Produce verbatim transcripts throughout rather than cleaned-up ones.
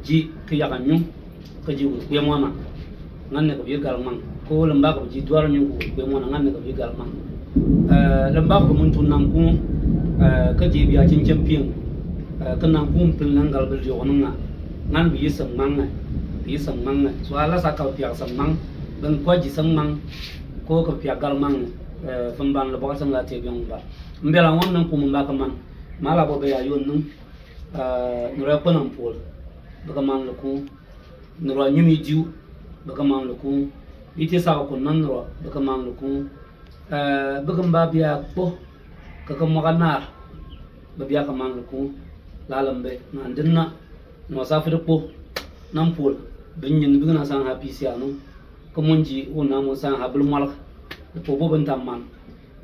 Ji ki yak a nyung, ki ji wu kwe mwana. Ngan ne ki bi gal mang. Ko lamba ki ji duar nyung ko kwe mwana, ngan ne ki bi gal mang. Eh, lamba ki mun tun nang ku, eh, ki ji bia chin champion. Eh, ki nang ku pil nang gal bil yo nang nga. Ngan bi yi sang mang nga. Bi yi sang mang nga. So ala sa kal piak sang mang. Ben kwa ji sang mang. Ko ki piak gal mang. Eh, fam ban la baka sang la te biang ba. Mbela wan nang ku mun ba ka man. Ma la bo be ya yon nang. Eh, nura pa nang pol. Baka man la ku. Nura nyumi diu, baka man luku. Iti sa ko nan nura, baka man luku. Eh, baka mba bia kpo, kaka maka nar, ba bia ka man luku. Lalam be, nan dinna, no sa fere kpo, nan pol, bin nyin bigna sang ha pisiano. Kamunji, una mo sang ha bulmalak, po bo ban tam man.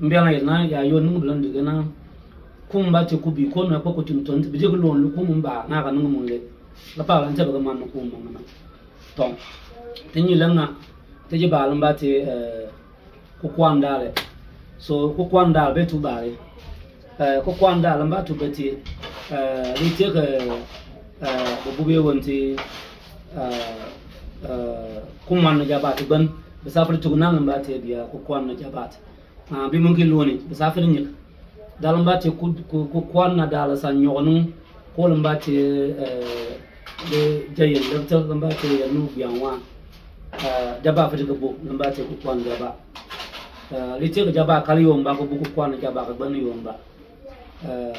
Mbia na yena, ya yo nung bulan digana. Kumba ti kubi, kon na pa kutun ton, bi je ko lon luku mba, na ka nung mun le. La pa lan te baka man luku mba na. Tong. Te nyi langa, te je ba lamba te, eh, kukwan dale. So, kukwan dale be tu bare. Eh, kukwan dale lamba tu be te, eh, li te ke, eh, bu bu be won te, eh, eh, kumwan na jabat ban. Bisa fri tu nan lamba te bia, kukwan na jabat. Ah, bi mun ki loni, bisa fri nyik. Dale mba te ku, ku, kukwan na dale sa nyok nung, ko lamba te, eh, de, jayen, de, te lamba te ya nu biang wa. Eh, jaba fri ke bu, lamba te kukwan jaba. Eh, li te ke jaba kali yomba, ko bu kukwan jaba ke ban yomba. Eh,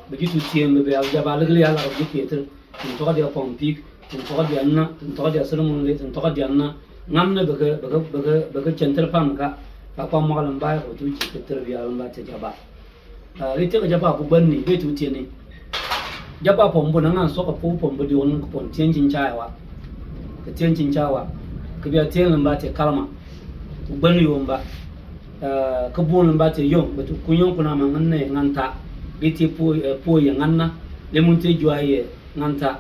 bi ji tu tien be be, jaba le le ala bi ke te. Tin toka dia pom pik, tin toka dia na, tin toka dia sermon le, tin toka dia na. Ngam ne beke, beke, beke, beke center pam ka, ka pam maka lamba ya ko tu ji ke ter bia lamba te jaba. Ah, li te ke jaba bu ban ni, be tu tien ni. Jaba pom bu na ngan soka pu pom bu di won ko pom tien chin cha wa. Ke tien chin cha wa. Ke bia tien lamba te kalma. Bu ban ni yomba. Ah, ke bu lamba te yom, be tu kunyong kuna ma ngan ne ngan ta. Li te pu, eh, pu ye ngan na. Le mun te jua ye. Ngan ta.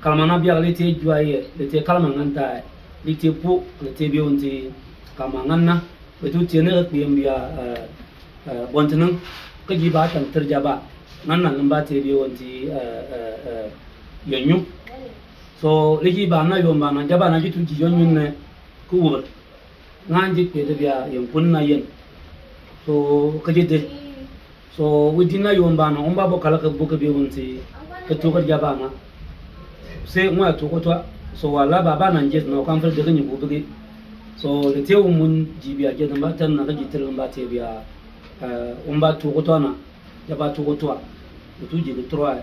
Kalma na biak li te jua ye, li te kalma ngan ta, li te pu, li te bion ti kalma ngan na, be tu tien ne ka kpiem bia, eh, eh, bon tenang, ka ji ba tan ter jaba, ngan na lamba te bion ti, eh, eh, eh, yonyu. So, li ji ba na yon ba na, jaba na ji tu ji yonyu ne, ku wur. Ngan ji kpete bia yen kun na yen. So, ka ji de. So, within na yon ba na, umba bo kala ka bu ka bi wun si, ka tu ka jaba na. Se, mwa tu ko twa. So, wala ba ba na njet na, kan fere de ka nyi bu bi. So, le te wun mun ji bia je na ba tan na ka ji tere ba te bia. Eh, umba tu ko twa na. Jaba tu ko twa. Utu ji ko twa.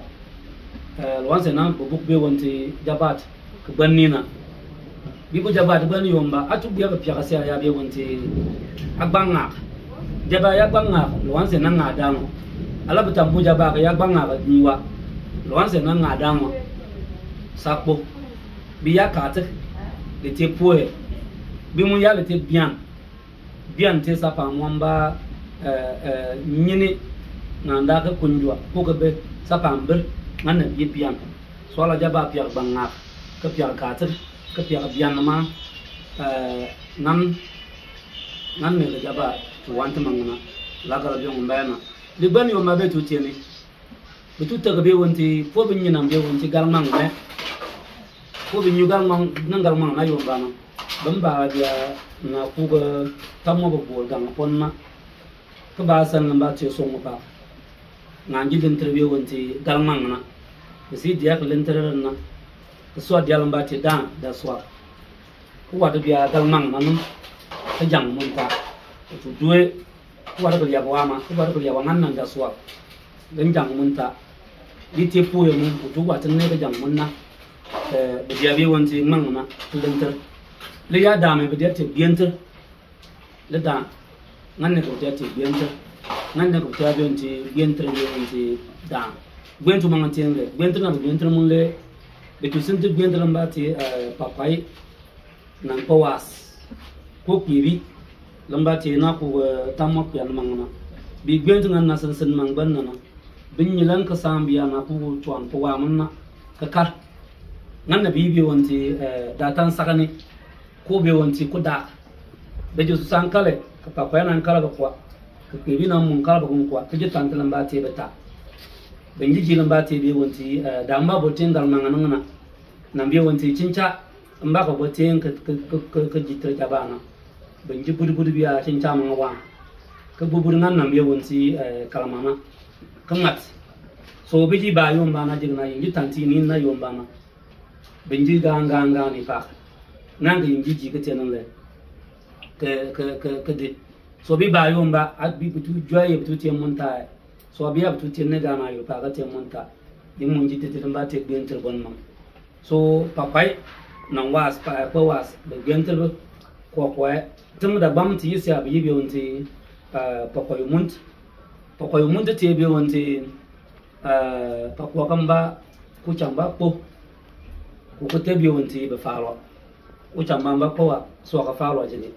Eh, lwan se na bu buk be won ti jabat. Ke ban ni na. Bi bu jabat ban yomba. Atu bia ba pia ka se ya be won ti. Agbang ngak. Jaba ya gbang ngak. Lwan se na nga dango. Ala bu tam bu jaba ka ya gbang ngak ni wa. Lwan se na nga dango. Sakbo. Bi ya ka te. Le te pue. Bi mu ya le te bian. Bian te sapam wamba, eh, eh, nyini ngan da ke kunjua, ku ke be sapam bir, ngan ne bi bian. So ala jaba piak bangak, ke piak katir, ke piak bian nama, eh, ngan, ngan ne ke jaba tu wan te mangna, la kala biong mba na. Di ban yomba be tu tieni. Bi tu tege be won ti, po bi nyinam be won ti galmang me. Po bi nyu galmang, nang galmang na yomba na. Bamba bia na ku ga tamo ba bol gang pon na. Ke ba san lamba ti song ba. Ngan ji lenter be won ti galmang na. Ke si diak lenter na. Ke swa dia lamba ti da, da swa. Ku wa bia galmang na num. Ke jang mun ta. Ku due. Ku wa ke lia wa ma, ku wa ke lia wa ngan nang da swa. Gen jang mun ta. Di te pu ye mun, ku tu wa ten ne ke jang mun na. Eh, be dia be won ti mang na, ku lenter. Le ya da me be dia te bienter. Le da. Ngan ne ku dia te bienter. Ngan ne ku dia be won ti bienter be won ti da. Gwentu mang ten le. Gwentu na be bienter mun le. Be tu sin te bienter lamba ti, eh, papai. Nang pawas. Ko kpibi. Lamba te na ku, eh, tamma kpian mang na. Bi gwen ngan na sen sen mang ban na na. Bin nyilan ka sam bia na ku tuan pawa man na. Ka kar. Ngan na bi be won ti, eh, datan sakani. Ko be won ti ku da. Be ju sang kale. Ka pa pa nan kala ba kwa. Ka kpibi na mun kala ba kun kwa. Ka ju tan lamba te beta. Bɛ nji jilǝm ba te bie wunti, eh, damba bo te ngal manga nang na. Nam bie wunti chincha, mba ko bo te ke, ke, ke, ke, ke jitǝr jaba na. Bɛ nji budi budi bia chincha manga wa. Ke budi budi ngan nam bie wunti, eh, kalamana. Ke ngat. So bɛ ji ba yomba na jigna, yin ji tanti ni na yomba na. Bɛ nji gang, gang, gang ni pa. Nang ke yin ji ji ke te nang le. Ke, ke, ke, ke di. So bɛ ba yomba, at bɛ bɛ tu jwa ye bɛ tu te munta. So bia bɛ tu te ne gana yo pa ka te munta. Yin mun ji te te mba te gbentir bon mang. So pakwai, nang was, pa, pa was, bɛ gbentir bɛ, kwa, kwa. Tǝm da bam ti yisia bɛ yi bie wunti, eh, pakwai munt. Pakwai munt te bie wunti, eh, pakwa kamba, ku chamba kpo. Ku ku te bie wunti bɛ falwa. Ku chamba mba kpo wa, so ka falwa jini.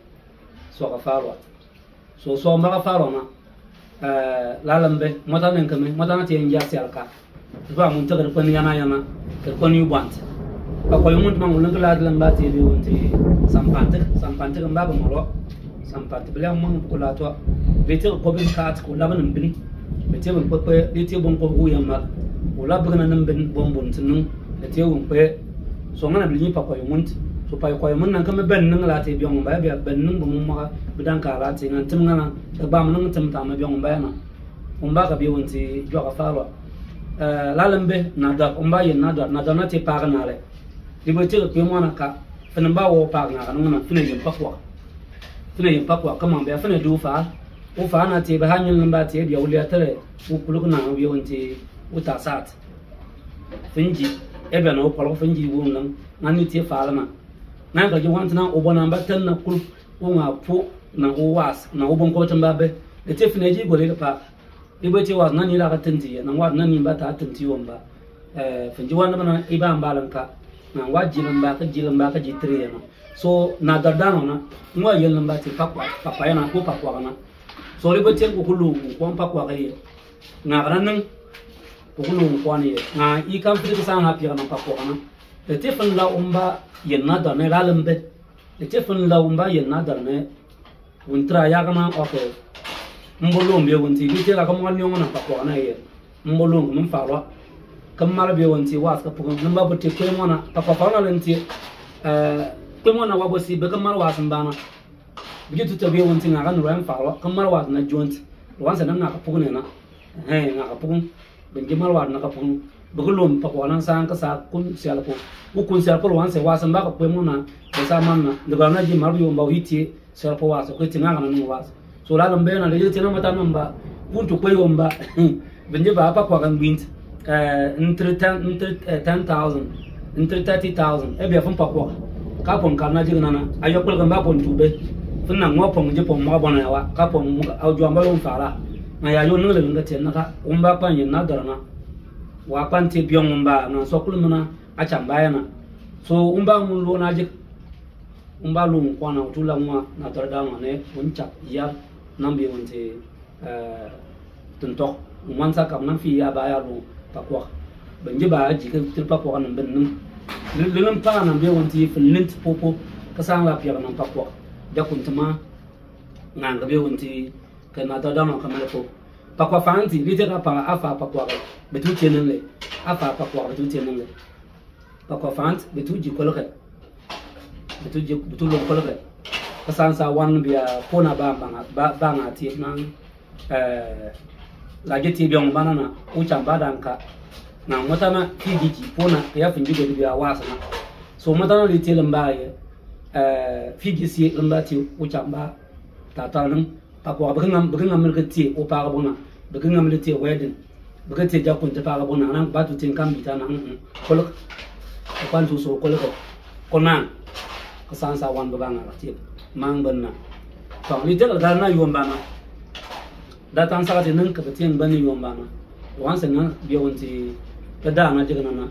So ka falwa. So, so mba ka falwa na. Eh, lalambe, mota nen kame, mota na te nja sialka. Ba mun te kar kwen yana yana, kar kwen yu bant. Pakwai munt mang ulang la lambe te bie wunti sampantik, sampantik mba ba moro. Sampantik bele mang ko la to. Bɛ te ko bin kat ko la ban bin. Bɛ te bon ko pe, bɛ te bon ko u yamma. Ko la bugana nan bin bon bon tinu. Bɛ te bon pe. So ngana bili pakwai munt. So pakwai munt nan kame ben nang la te biong ba bia ben nang bon maka bidan ka la te ngan tǝm ngana. Te bam nang tǝm tama biong ba na. Umba ka bie wunti jwa ka falwa. Eh, lalambe, nadar, umba yin nadar, nadar na te pa ka nale. Di bɛ te kwe mwana ka, fene mba wo pa ka nale, nang na, fene yin pakwa. Fene yin pakwa, kamang bia fene du fa. U fa na te bɛ ha nyin mba te bia ulia tere, u kuluk na bie wunti, u ta sat. Fene ji, e bia na u kuluk fene ji u nang, ngan ni te fa la na. Ngan ka ji wunti na, u bona mba ten na kuluk, u nga pu, na u was, na u bon ko tamba be. E te fene ji gole pa. Ibe te was nani la ka tenti ye, nang wat nani mba ta tenti wamba. Eh, fene ji wan mana iba mba lanka. Nang wat jilǝm ba ka, jilǝm ba ka jitri ye na. So, nadar dano na, ngwa yelǝm ba te pakwa, pakwa ye na, ko pakwa na. So, ibe te ko kulu, ko pakwa ka ye. Nga kana nang, ko kulu ko ni ye. Nga i kam fiti ka sa nga pia na pakwa na. Te te fene la umba, ye nadar ne lalambe. Te te fene la umba, ye nadar ne. Wuntra ya kama, okay. Mbolong bie wunti, bie te ka kama wani yong na pakwa na ye. Mbolong, mfalwa. Kamar bie wunti, was ka pukun, namba bote kwe mwana, pakwa fana lenti. Eh, kwe mwana wa bosi, be kamar was mbana. Bie tuta bie wunti nga kan ruwa mfalwa, kamar was na junt. Ruwan sa na nga ka pukun na. Eh, nga ka pukun. Bɛ nji mal wat na ka pung. Bɛ kǝlum pakwa nan sang ka sa kun sial ko. U kun sial ko wan se wa samba ka kwe muna. Bɛ sa man na. Ndaba na ji mal yomba u hiti. Sial ko wa so kwe tinga kana nung wa. So lalambe na le jete na mata namba. Kun tu kwe yomba. Bɛ nji ba pakwa kan gwint. Eh, ntri ten, ntri, eh, ten thousand. Ntri thirty thousand. E bia fun pakwa. Ka pung kana jigna na. Ayo kul kan ba pung tu be. Fun na ngo pung ji pung mo bona wa. Ka pung mo au jomba yom fara. Na ya yo nung le nung ka tien na ka. Umba pa nyi na dara na. Wa kpante biong umba na so kulu muna achamba ya na. So umba mun lo na jik. Umba lo kwana utula mwa na tara dama ne un chak ya nambe wante, eh, tuntok. Umwan sa kam nam fi ya ba ya lo pakwa. Bɛ nji ba jik tir pakwa nam ben nam. Lilin pa nambe wante fin lint popo. Ka sang la pia nam pakwa. Ja kuntuma. Ngan ka be wante. Ka na tara dama ka mele po. Pakwa fanti, lite ka pa, afa pakwa ka, betu tienen le. Afa pakwa, betu tienen le. Pakwa fanti, betu ji kolke. Betu ji, betu lo kolke. Ka sansa wan bia pona ba, ba, ba, ba nga ti na, eh, la je ti biong bana na, uchamba danka. Na mota na, fiji ji, pona, ya finji go bia wasa na. So mota na lite lamba ye, eh, fiji si lamba ti, uchamba, tata nang. Pakwa bǝkǝ ngam, bǝkǝ ngam mǝrkǝ tie, o pakwa bǝkǝ na, bǝkǝ ngam mǝrkǝ tie wedding, bǝkǝ tie jakun te pakwa bǝkǝ na, nang batu tin kam bita na, mm, mm. Kolok, o kwan tu so kolok, konan, ka sansa wan bǝkǝ nga tie, mang bǝn na. Tong, ni te ka dara na yomba na. Datan sa ka te nang ka tie bǝn ni yomba na. Wan se nang, bia wante, ka dara na jigna na.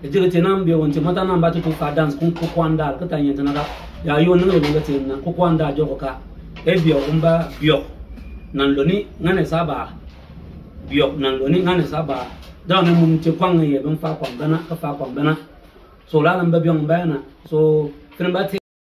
Ejigǝ te nam bia wante mata nam ba tutu fa dance kun kukwanda kǝta nyen tana ka. Ya yo nang le nang te na kukwanda joko ka. E bia umba biok. Nan loni ngane saba. Biok nan loni ngane saba. Da ne mum te kwang ye bǝn fa kwang bana, ka fa kwang bana. So lalambe biong bana. So fina ba te